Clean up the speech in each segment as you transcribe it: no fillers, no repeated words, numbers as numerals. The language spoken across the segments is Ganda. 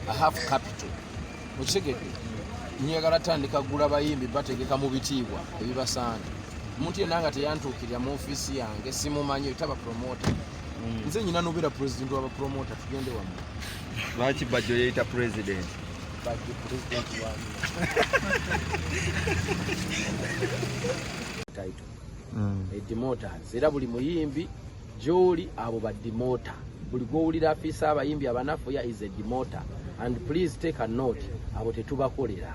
I have capital. Okitegedde? Njagala tandika kugula bayimbi, bategeka mu bitiibwa ebibasaana. Omuntu yenna nga teyantuukirira mu ofiisi yange, simumanyi, taba promoter. Nze nyina nobeera president w'abapromota, tugende wamu. Lwaki Bajjo yeeyita president? Bajjo president wange title. Demoters, era buli muyimbi gy'oli, abo ba demoter. Buli gw'owulira afiisa abayimbi abanafu ya is a demoter, and please take a note, abo tetubakolera.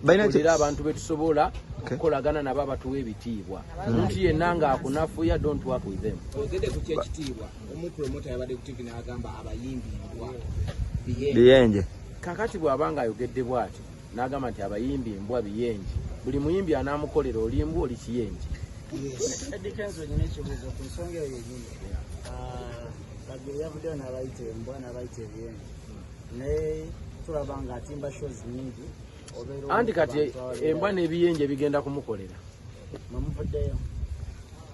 Tukolera abantu betusobola okukolagana nabo, abatuwa ebitiibwa. Omuntu yenna ng'akunafuya, don't work with them. Ogende ku kyekitiibwa, omupromota yabadde ku TV n'agamba abayimbi mbwa, biyenje. Biyenje. Kakati bw'aba nga ayogedde bw'ati n'agamba nti abayimbi mbwa, biyenje, buli muyimbi anaamukolera, oli mbwa, oli kiyenje. Eddy Kenzo, nyina ekibuuzo ku nsonga eyo yennyini. Bajjo yavuddeyo n'abayita embwa, n'abayita ebiyenje, naye tulaba ng'atimba shows nyingi, obeera omu Anti ku kati bantu ababeera- embwa n'ebiyenje bigenda kumukolera. Mwemuvuddeyo.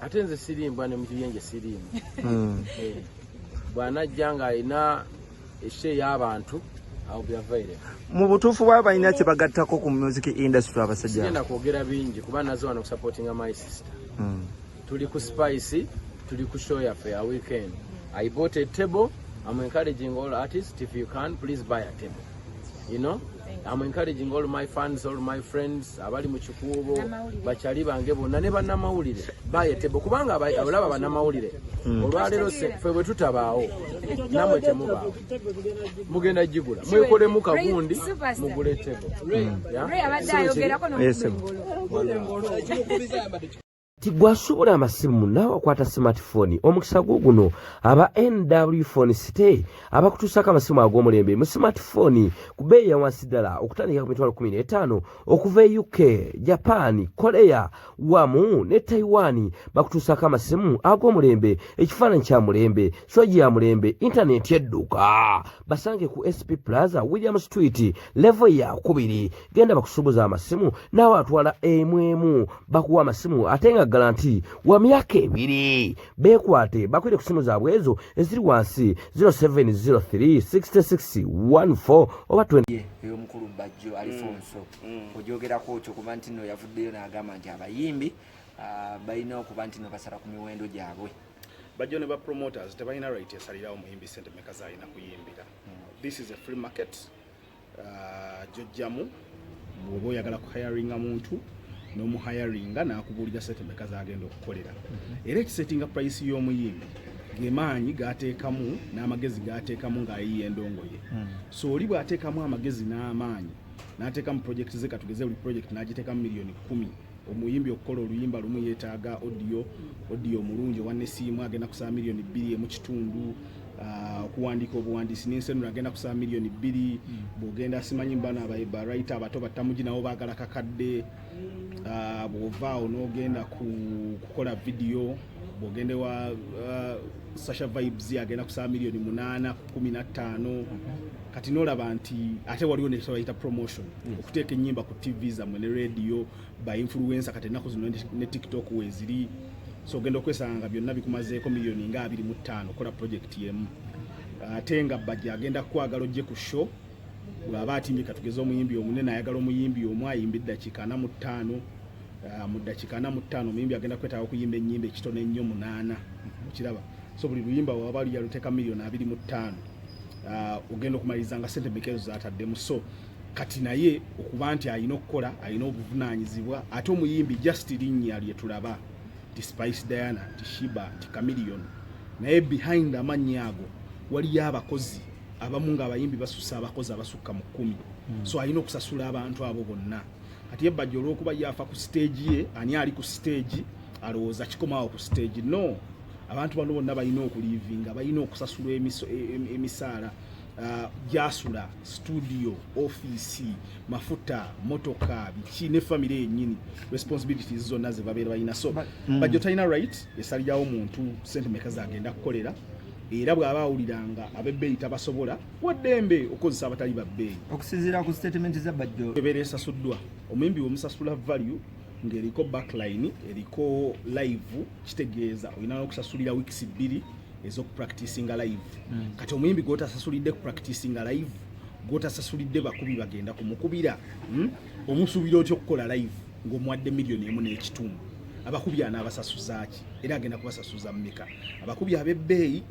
Ate nze siri mbwa, ne mu kiyenje siriimu. Eh, bw'anajja ng'alina eshe ey'abantu, awo byavaire. Mu butuufu bwaba balina kye bagattako ku music industry, abasajja? Sigenda kwogera bingi kuba naze wano okusupportinga my sister. Tuli ku Spice, tuli ku show yaffe ya weekend. I bought a table. I'm encouraging all artists, if you can, please buy a table. I'm encouraging all my fans, all my friends abali mu Kikuubo, bakyali bange bonna ne bannamawulire, buy a table, kubanga olaba bannamawulire olwaleero ffe bwe tutabaawo, nammwe temubaawo. Mugenda gigula, mwekolemu kagundi, mugule table. Yeah? Ray abadde ayogerako. Yes, sir. N'okuba engolo. Ti gw'asobola amasimu naawe akwata smartphone, omukisa gwo guno. Aba NW Phone City abakutuusako amasimu ag'omulembe mu smartphone ku bbeeyi ya wansi ddala, okutandika ku mitwalo 15, okuva e UK, Japan, Korea wamu ne Taiwan. Bakutuusako amasimu ag'omulembe, ekifaananyi kya mulembe, soji ya mulembe, intaneti edduka. Basange ku SP Plaza, William Street, level ya kubiri. Genda bakusuubuza amasimu, naawe atwala emu emu bakuwa amasimu, ate nga guarantee wa myaka 2. Beekwate, bakwire ku simu zaabwe ezo eziri wansi, 0703 66 14 oba 20. Ey'omukulu Bajjo Alifonso, ogyogerako otyo kuba nti nno yavuddeyo n'agamba nti abayimbi balina okuba nti no basala ku miwendo gyabwe? Bajjo ne ba promoters tebalina right esalirawo muyimbi sente meka zalina kuyimbira. This is a free market. Jojjamu bw'oba oyagala kuhiringa muntu, n'omuhiringa n'akubuulira sente meka zagenda okukolera. Era ekisetinga price y'omuyimbi gemaanyi gateekamu n'amagezi gateekamu ng'ayiya endongo ye. So oli bw'ateekamu amagezi n'amaanyi n'ateekamu project ze, katugeze buli project n'agiteekamu miliyoni 10, omuyimbi okukola oluyimba lumu yeetaaga audio omulungi owa nesiimu, agenda kusaba miliyoni 2.5. Okuwandiika obuwandiisi n'ensenula, agenda kusaba miliyoni 2. Bw'ogenda simanyi mbano ba writer abato battamugi nabo baagala kakadde. Bw'ova awo n'ogenda ku kukola video, bw'ogenda wa Sasha Vibes, agenda kusaba miliyoni 8 ku 15. Kati n'olaba nti ate waliwo nekyebayita promotion, okuteeka ennyimba ku TV zammwe ne radio, ba influencer. Kati ennaku zino ne TikTok weeziri, so ogenda okwesanga nga byonna bikumazeeko miliyoni nga 25 okola project emu. Ate nga Bajja agenda kukwagala ojje ku show, bw'aba atimbye, katugeze omuyimbi omunene ayagala omuyimbi omu ayimba eddakiika 45. Mu ddakiika 45 omuyimbi agenda kwetaaga okuyimba ennyimba ekitono ennyo munaana, okiraba? So buli luyimba waba luteeka miliyoni 25, ogenda okumaliriza nga sente meka ezo zataddemu? So kati naye okuba nti alina okukola, alina obuvunaanyizibwa. Ate omuyimbi just linnya lye tulaba nti Spice Diana, nti Sheebah, nti Chameleon, naye behind amannya ago waliyo abakozi abamu, ng'abayimbi basusa abakozi abasukka mu 10. So alina okusasula abantu abo bonna. Kati ye Bajja olw'okuba ye afa ku stage ye, ani ali ku stage, alowooza kikomawo ku stage. No, abantu bano bonna balina okulivinga, balina okusasulwa emisaala, gyasula, studio, office, mafuta, motoka, biki, ne family yennyini, responsibilities zonna ze babeera balina. So Bajjo talina right esalirawo muntu sente meka zagenda kukolera. Era bw'aba awuliranga ab'ebbeeyi tabasobola, waddembe okukozesa abatali babbeeyi. Okusinziira ku statement za Bajjo, ebeera esasuddwa omuyimbi bwemusasula value ng'eriko backline, eriko live, kitegeeza olina n'okusasulira weeks 2 ez'okupracticinga live. Kati omuyimbi gw'otasasulidde kupracticinga live, Gwotasasulidde bakubi bagenda kumukubira, Omusuubira otya okukola live ng'omuwadde 1.5 million? Abakubi anaabasasuzaaki? Era agenda kubasasuza mmeka abakubi ab'ebbeeyi?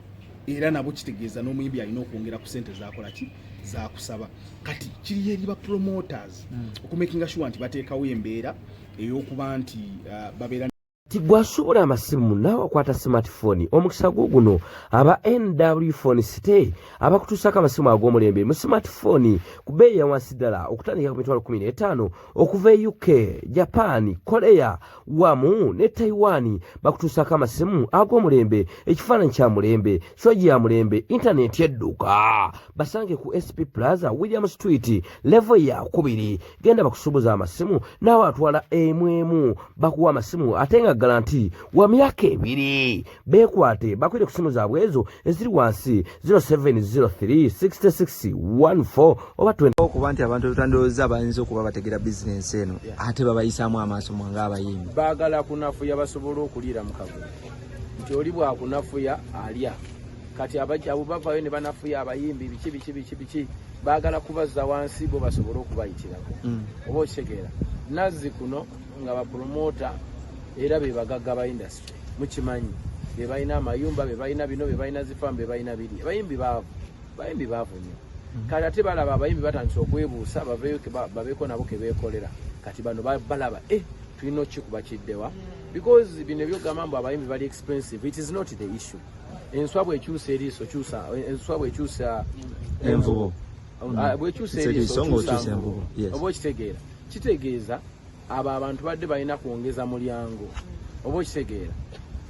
Era nabo kitegeeza n'omuyimbi alina okwongera ku sente zakola ki, zakusaba. Kati kiri eri ba promoters okumakinga sure nti bateekawo embeera ey'okuba nti babeera Ti gwasobola amasimu naawe akwata smartphone, omukisa gwo guno. Aba NW Phone City abakutuusako amasimu ag'omulembe mu smartphone ku bbeeyi ya wansi ddala okutandika ku 150,000 okuva e UK, Japan, Korea wamu ne Taiwan. Bakutuusako amasimu ag'omulembe, ekifaananyi kya mulembe, soji ya mulembe, intaneti edduka. Basange ku SP Plaza, William Street, level ya 2. Genda bakusuubuza amasimu naawe atwala emu emu, bakuwa amasimu ate nga guarantee wa myaka 2. Beekwate, bakwire ku simu zaabwe ezo eziri wansi, 0703 66 14 oba 20. Okuba nti abantu betandowooza bayinza okuba bategera bizinensi eno, ate babayisaamu amaaso mwe ng'abayimbi. Baagala kunafuya basobole okuliira mu kavuyo, nti oli bwakunafuya alya. Kati abo bavayo ne banafuya abayimbi, biki biki biki biki, baagala kubazza wansi bo basobole okubayitirako. Oba okitegeera, nazzi kuno nga bapromota era be bagagga ba industry, mukimanyi, be balina amayumba, be balina bino, be balina zifaamu, be balina biri. Abayimbi baavu, abayimbi baavu nnyo. Kati ate balaba abayimbi batandise okwebuusa baveeyo babeeko nabo ke beekolera. Kati bano balaba tulina okukikuba kiddewa, because bino ebyogamba mbu abayimbi bali expensive, it is not the issue. Enswa bwekyusa eriiso kyusa, enswa bwekyusa envubo. Bwekyusa eriiso okyusa envubo. Oba okitegeera, kitegeeza abo abantu badde balina kwongeza mulyango. Oba okitegeera,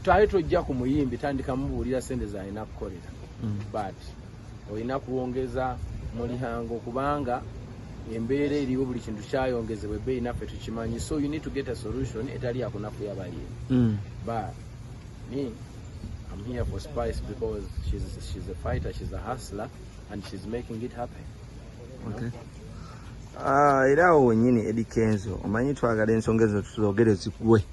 twali tojja ku muyimbi tandika mubuulira sente zalina kukolera, but olina kwongeza mulyango kubanga embeera eriwo, buli kintu kyayongezebwa ebbeeyi, naffe tukimanyi. So you need to get a solution etali yakunafuya bayimbi. But me, I'm here for Spice because she's a fighter, she's a hustler, and she's making it happen. Okay. Ah, era awo wennyini, Eddy Kenzo, omanyi twagala ensonga ezo tuzogere zigwe.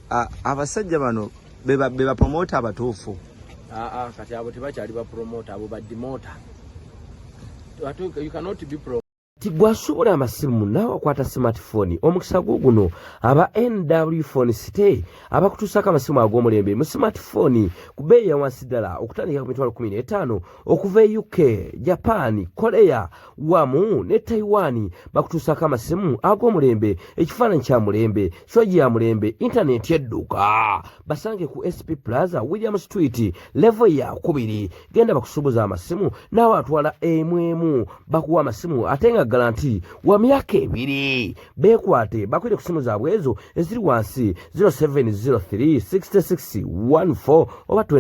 Ah, abasajja bano be bapromota abatuufu? Ah, kati abo tebakyali ba promoter, abo ba demoter. You cannot be pro Ti gwasobola amasimu naawe akwata smartphone, omukisa gwo guno. Aba NW Phone City abakutuusako amasimu ag'omulembe mu smartphone ku bbeeyi ya wansi ddala okutandika ku 150,000 okuva e UK, Japan, Korea wamu ne Taiwan. Bakutuusako amasimu ag'omulembe, ekifaananyi kya mulembe, soji ya mulembe, intaneti edduka. Basange ku SP Plaza, William Street, level ya 2. Genda bakusuubuza amasimu naawe atwala emu emu, bakuwa amasimu ate nga guarantee wa myaka 2. Beekwate, bakwire ku simu zaabwe ezo eziri wansi, 0703 66 14 oba 20.